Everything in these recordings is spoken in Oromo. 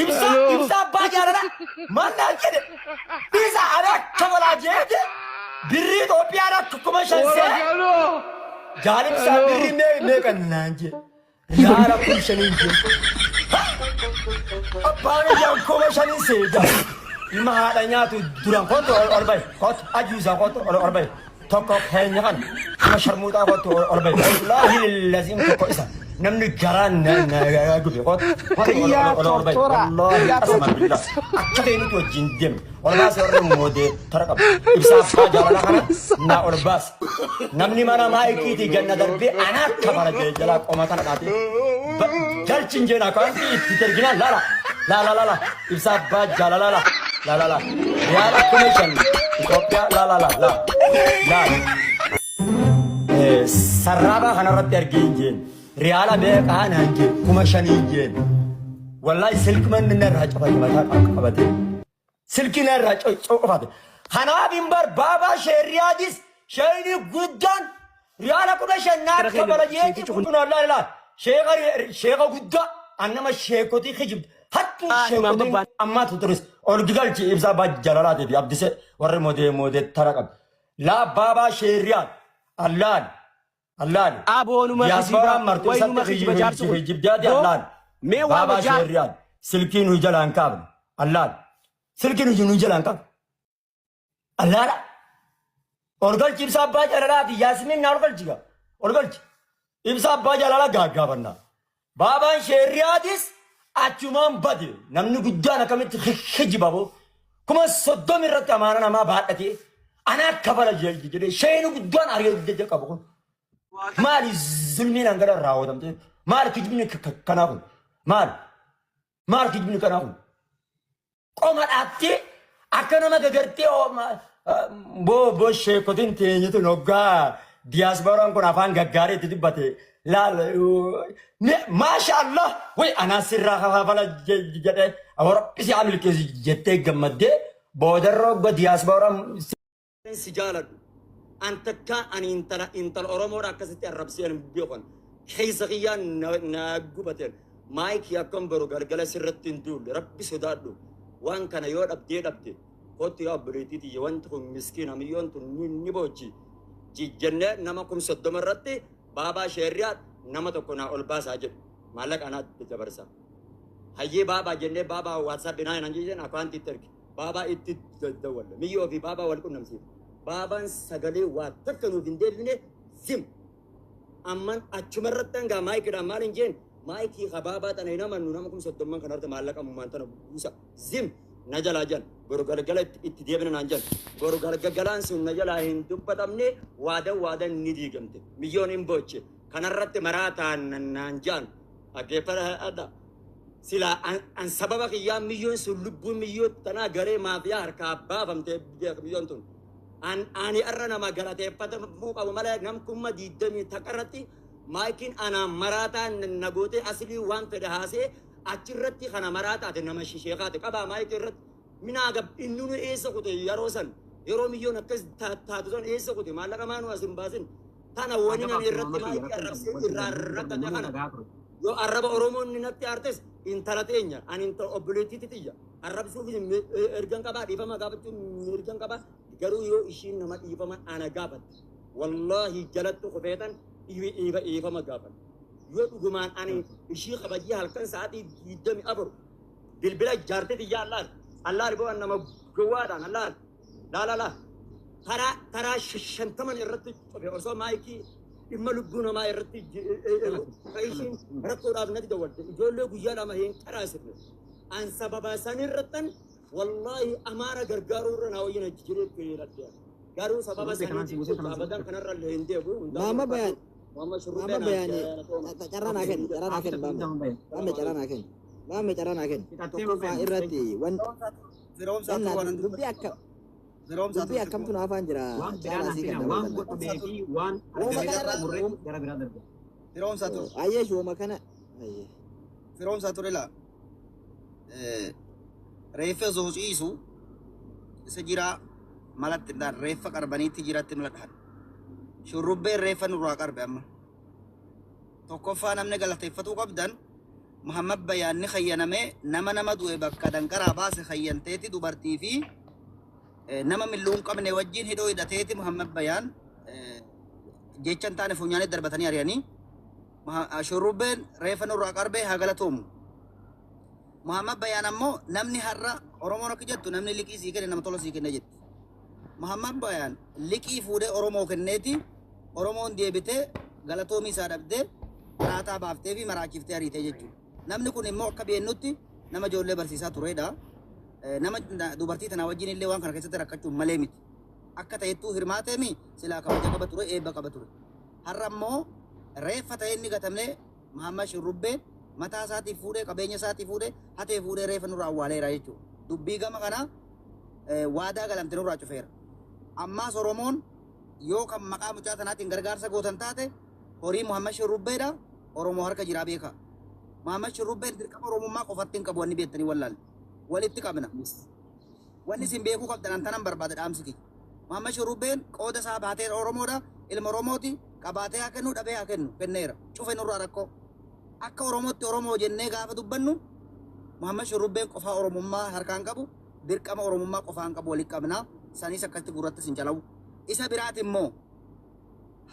Ibsaa ibsaa abbaa jaalala maal naan jedhe isa ani akka balaa jeete birrii Itoophiyaan akka 5,000 see jaal ibsaa birrii meeqa naan jedhe yaara 5,000 jee abbaan iyyaan 5,000 see jaal ilma haadha nyaatu duraan kootu ol bahi kootu ajuusaa kootu ol bahi tokko keenya kana nama sharmuuxaa kootu ol bahi wallaahi laziim tokko isa namni garaa na gube kootu Kiyyaa ol bahi tortora. wallaahi Kiyyaa qasama tortora. billah akka ta'e nuti wajjin deemne ol baase warri moodee tara qabu ibsaa abbaa jaalalaa kana naa ol baase namni mana maayikiitii ganna darbee anaa akka bara jee jalaa qoma tana dhaatee galchin jeen akaantii itti terginaa laala laala laala ibsaa abbaa jaalalaa la laala la riyaala 5,000 Itoophiyaa laala la la laala sarraabaa kanarratti argee hin jeen riyaala meeqaa naan jeen 5,000 jeen wallahi silkuma inni narraa cufate mataa qabate silkii narraa cufate kanaaf hin bar baabaa sheerriyaadis sheeyni guddaan riyaala 15 naa Gara keenya kabala jeeti sheekichi kun kun Allah ilaal sheeka sheeka guddaa annama sheekotii kijibdu hattu imaam sheekotiin babbaan ammaa tuturis ol galchi ibsaa abbaa jalalaati fi abdise warri modee modee tara qabu laa baabaa sheerriyaan allaan allaan aboonuma kijiba diyaaspooraan martu waynuma isatti kijiba jaarsi kun kijibdaati boo allaan mee waama baabaa jaar sheerriyaan silkii nu jalaan kaafne allaan silkii nu jalaan kaafne allaadha ol galchi ibsaa abbaa jaalalaa fi yaasmiin naa ol galchi gaa ol galchi ibsaa abbaa jaalalaa gaaggaafannaa baabaan sheerriyaatis achumaan bade namni guddaan akkamitti kijiba boo 30,000 irratti amaana namaa baadhatee anaa kafala jedhee sheeni guddaan ari'ee qabu kun maali zulmiin hangana raawwatamte maali kijibni kanaa kun maali maali kijibni kanaa kun qoma dhaattee akka nama gagartee boo boo sheekotiin teenyitun hoggaa diyaaspooraan kun afaan gaggaarii itti dubbate laal maasha Allah way anaa sirraa kafala jedhee rabbi si haa milkeessu jettee gammaddee boodarra hoggaa diyaaspooraan si jaaladhu. An takkaa ani intala intala Oromoodha akkasitti arrabsee hin beekan. Keessa kiyyaan na gubateen. Maayikii akkam baru galgala sirratti hin duulle. Rabbi sodaadhu. Waan kana yoo dhabdee dhabde. Kottu yaa obboleettii tiyya wanti kun miskiina miyyoon tun ni boochi. Jennee nama 30,000 irratti baabaa sheerriyaa nama tokko naa ol baasaa jedhu. Maallaqa anaa dabarsa. Hayyee baabaa jennee baabaa waatsaappi naa hin jedhan akaantii itti erge. Baabaa itti dawwalle. Miyyoo fi baabaa wal qunnamsiifne. Baabaan sagalee waa takka nuuf hin deebifne zim. Amman achuma irratti hangaa maayikiidhaan maal hin jeen maayikii ka baabaa tana hin amannu nama 30,000 kana irratti maallaqa ammumaan tana buusa. Zim na jalaa jan. Boru galgala itti deebina naan jan. Boru galgalaan sun na jalaa hin dubbatamne waadan waadan ni diigamte. Miyyoon hin booche. Kanarratti maraataan naan jaan. Dhaggeeffadha. Silaa an sababa kiyyaan miyyoon sun lubbuun miyyoo tanaa garee maafiyaa harkaa baafamte beeka miyyoon tun. An ani irra nama galateeffatamuu qabu malee nam 21,000 irratti maayikiin anaan maraataa na gootee asilii waan fedhe haasee achirratti kana maraataate nama shisheekaate qabaa maayikii irratti. Minaa gab inni nu eessa kute yeroo san yeroo miyyoon akkas taatu san eessa kute maallaqa maanuu as hin baasin. Tana wani nan irratti maayikii arrabsee irraa rakkate kana. Yoo arraba Oromoonni natti aartes intala teenya ani intala obboleettiitti tiyya arrabsuuf ergan qabaa dhiifama gaafachuu mirgan qabaa garuu yoo ishiin nama dhiifama ana gaafatte wallaahi jalatti kufeetan dhiifama gaafadha. Yoo dhugumaan ani ishii kabajee halkan sa'aatii 24 bilbila jaartii tiyya allaal allaal boo nama gowwaadhaan allaal laa laa laa karaa karaa shantaman irratti cufe osoo maayikii dhimma lubbuu namaa irratti ishiin rakkoodhaaf natti dawwalte ijoollee guyyaa lama hin qaraasifne an sababa sanirrattan wallaahi amaara gargaaruu irra naa wayyin jedhee filadhe garuu sababa saniitiif abadan kanarra illee hin deebi'u. Maama bayaan Muhammad Shurrubbee maama naan bayaan carraa naa kenni carraa naa kenni maama maama carraa naa kenni maama carraa naa kenni tokkoffaa irratti wan Firoomsaa wanna ture waan dubbii akka Firoomsaa dubbii ture. akkamtu na afaan jira Waan biraa caalaa sii naaf kan waan dabalatan godhamee fi waan Wooma argame kana irra xumurree gara biraa darba. Firoomsaa ture. ayyee wooma kana ayyee Firoomsaa ture laa. Reeffa osoo ciisu isa jira malatti hin dhaan reeffa qarbaniitti jiratti mala dhahan. Shurrubbeen reeffa nurraa qarbe amma. Tokkoffaa namni galateeffatuu qabdan Muhammad Bayaanni khayyaname nama nama du'e bakka danqaraa baase khayyanteeti dubartii fi nama milluu hin qabne wajjin hidhoo hidhateeti Muhammad Bayaan jecha hin taane funyaanii darbatanii ari'anii Shurrubbeen reefa nurraa qarbee haa galatoomu. Muhammad Bayaan ammoo namni har'a Oromoon akka jettu namni liqii sii kenne nama tola sii kenne jetti. Muhammad Bayaan liqii fuudhee Oromoo kenneeti Oromoon deebitee galatoomii isaa dhabdee maraataa baaftee fi maraachiftee ariitee jechuudha. Namni kun immoo akka beennutti nama ijoollee barsiisaa turedha. Nama dubartii tanaa wajjin illee waan kana keessatti rakkachuun malee miti. Akka ta'ettuu hirmaateemi silaa kabaja qaba ture, eebba qaba ture. Har'a immoo reeffa ta'ee inni gatamne Muhammad Shurrubbeen mataa isaatii fuudhee, qabeenya isaatii fuudhee, hatee fuudhee reeffa nurraa awwaaleera jechuudha. Dubbii gama kanaa waadaa galamte nurraa cufeera. Ammaas Oromoon yoo kan maqaa mucaa tanaatiin gargaarsa gootan taate horii Muhammad Shurrubbeedha. Oromoo harka jiraa beeka. Muhammad Shurrubbeen dirqama Oromummaa qofatti hin qabu wanni beektanii wallaalle. Walitti qabna. Wanni isin beekuu qabdan an tanan barbaada dhaamsi kiyya. Muhammad Shurrubbeen qooda isaa baatee Oromoodha. Ilma Oromooti. Qabaatee haa kennu, dhabee haa kennu, kenneera. Cufe nurraa rakkoo. Akka Oromootti Oromoo jennee gaafa dubbannu Muhammad Shurrubbeen qofaa Oromummaa harkaan qabu, dirqama Oromummaa qofaan qabu walitti qabna. Sanis akkasitti gurratti sin calawu. Isa biraati immoo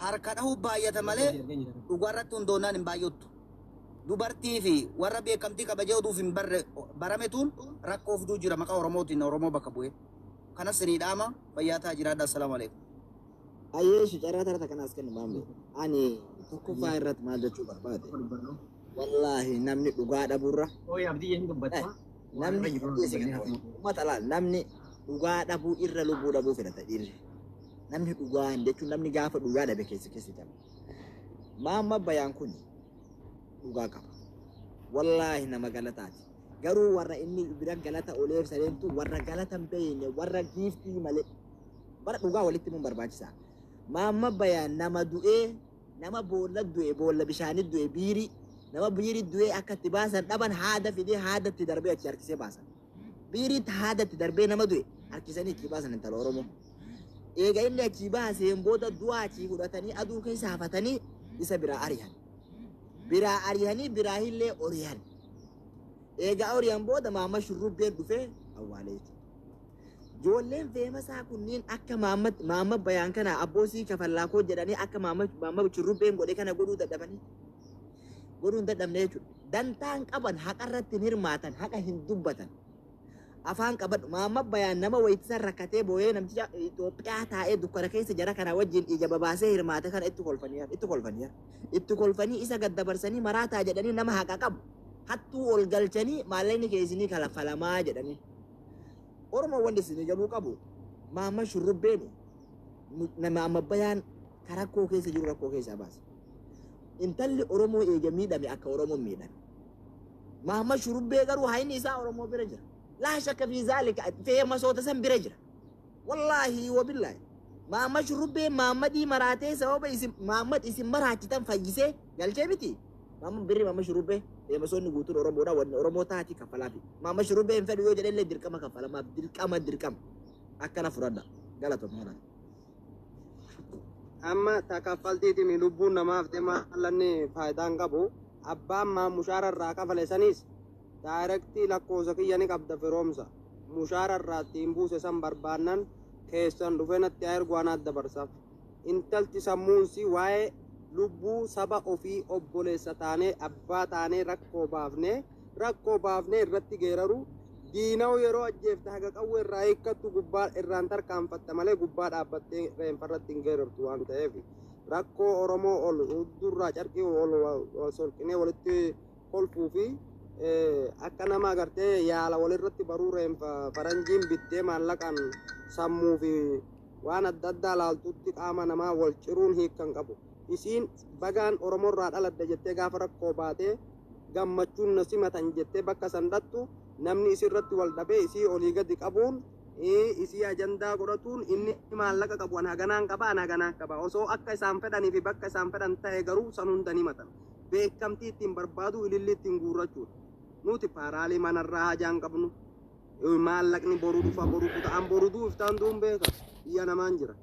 harka dhahuu baay'ata malee dhugaarratti hundoonnaan hin baay'attu. Dubartii fi warra beekamtii kabajee oduuf hin barre barametuun rakkoo fiduu jira maqaa Oromootiin Oromoo bakka bu'ee. Kanas sinii dhaama, fayyaa ta'aa jiraadha. Assalaamu alaikum. Ayyeeshi carraa tarata kanaas kennu maamle. Ani tokkoffaa irratti maal jechuu barbaade? Wallaahi namni dhugaa dhabuurra Ooyi abdii jedhanii dubbatta. Namni uummata laal, namni dhugaa dhabuu irra lubbuu dhabuu filata dhiirri. Namni dhugaan jechuun namni gaafa dhugaa dhabe keessa keessa jira. Maamma Bayaan kun dhugaa qaba. Wallaahi nama galataati. Garuu warra inni bira galata oleef sareentu warra galata hin beekne, warra giiftii malee bara dhugaa walitti himuun barbaachisaa. Maamma Bayaan nama du'ee, nama boolla du'e, boolla bishaanii du'e, biirii nama biirii du'ee akka itti baasan dhaban, haada fidee haada itti darbee achi harkisee baasan. Biiriitti haada itti darbee nama du'e harkisanii itti baasan intala Oromoo. Eega inni achii baaseen booda du'a achii fudhatanii aduu keessa hafatanii isa biraa ari'an. Biraa ari'anii biraa illee ori'an. Eega ori'an booda Maamma Shurrubbeen dhufee awwaalee jechuudha. Ijoolleen feemasaa kunniin akka Maamma Bayaan kana abboosii kafallaa koo jedhanii akka Maamma Shurrubbeen godhe kana godhuu dadhabanii. Godhuu hin dadhabne jechuudha. Dantaan qaban haqa irratti hin hirmaatan, haqa hin dubbatan. Afaan qabadhu. Maamma Bayaan nama wayitisan rakkatee boo'ee namticha Itoophiyaa taa'ee dukkana keessa jara kana wajjin ija babaasee hirmaate kana itti kolfanii, itti kolfanii, itti kolfanii isa gad dabarsanii maraataa jedhanii nama haqa qabu hattuu ol galchanii maallaqni keessinii kalaffalamaa jedhanii. Oromoo wanti isinii galuu qabu Maamma Shurrubbeen Maamma Bayaan ka rakkoo keessa jiru rakkoo keessaa baase. Intalli Oromoo eega miidhame akka Oromoon miidhame. Maamma Shurrubbee garuu hayni isaa Oromoo bira jira. Laa shakka fi zaalika feemasoota san bira jira. Wallaahi wabillaahi. Maamma Shurrubbee Maammadii maraatee sababa isin Maammad isin maraachitan fayyisee galchee miti. Maamma birri Maamma Shurrubbee feemasoonni guutuun Oromoodha, wanni Oromoo taati kaffalaafi. Maamma Shurrubbee hin fedhu yoo jedhellee dirqama kaffalamaaf, dirqama dirqama. Akkana fudhadha. Galatoom. Amma ta kaffaltiitiin lubbuun namaaf ta'e maallaqni faayidaa hin qabu. Abbaan maa mushaara irraa kafale sanis direct lakkoofsa kiyya ni qabda firoomsa. Mushaara irraa ittiin buuse san barbaannan keessan dhufee natti haa ergu, anaat dabarsaaf. Intalti sammuunsi waa'ee lubbuu saba ofii obboleessa taanee abbaa taanee rakkoo baafnee irratti geeraru diinaw yeroo ajjeefte haga qawwee irraa hiikkattu gubbaa irraan tarkaanfatta malee gubbaa dhaabbattee reenfarratti hin geerartu waan ta'eef rakkoo Oromoo ol huddurraa carqii ol wal solqinee walitti kolfuu fi akka nama agartee yaala walirratti baruu reenfa faranjiin bittee maallaqaan sammuu fi waan adda addaa laaltutti qaama namaa wal ciruun hiikkan qabu. Isiin bagaan Oromoorraa dhaladde jettee gaafa rakkoo baatee gammachuun na simatan jettee bakka san dhattu namni isirratti wal dhabee isii olii gadi qabuun isii ajandaa godhatuun inni maallaqa qabu an haganaan qaba, an haganaan qaba, osoo akka isaan fedhanii fi bakka isaan fedhan ta'e garuu san hunda ni matan. Beekamtii ittiin barbaadu, ililli ittiin guurrachuudha. Nuti paaraalii manarraa hajaan qabnu, maallaqni boru dhufa, boru kuta, an boru du'u iftaan du'uun beeka, biyya namaan jira.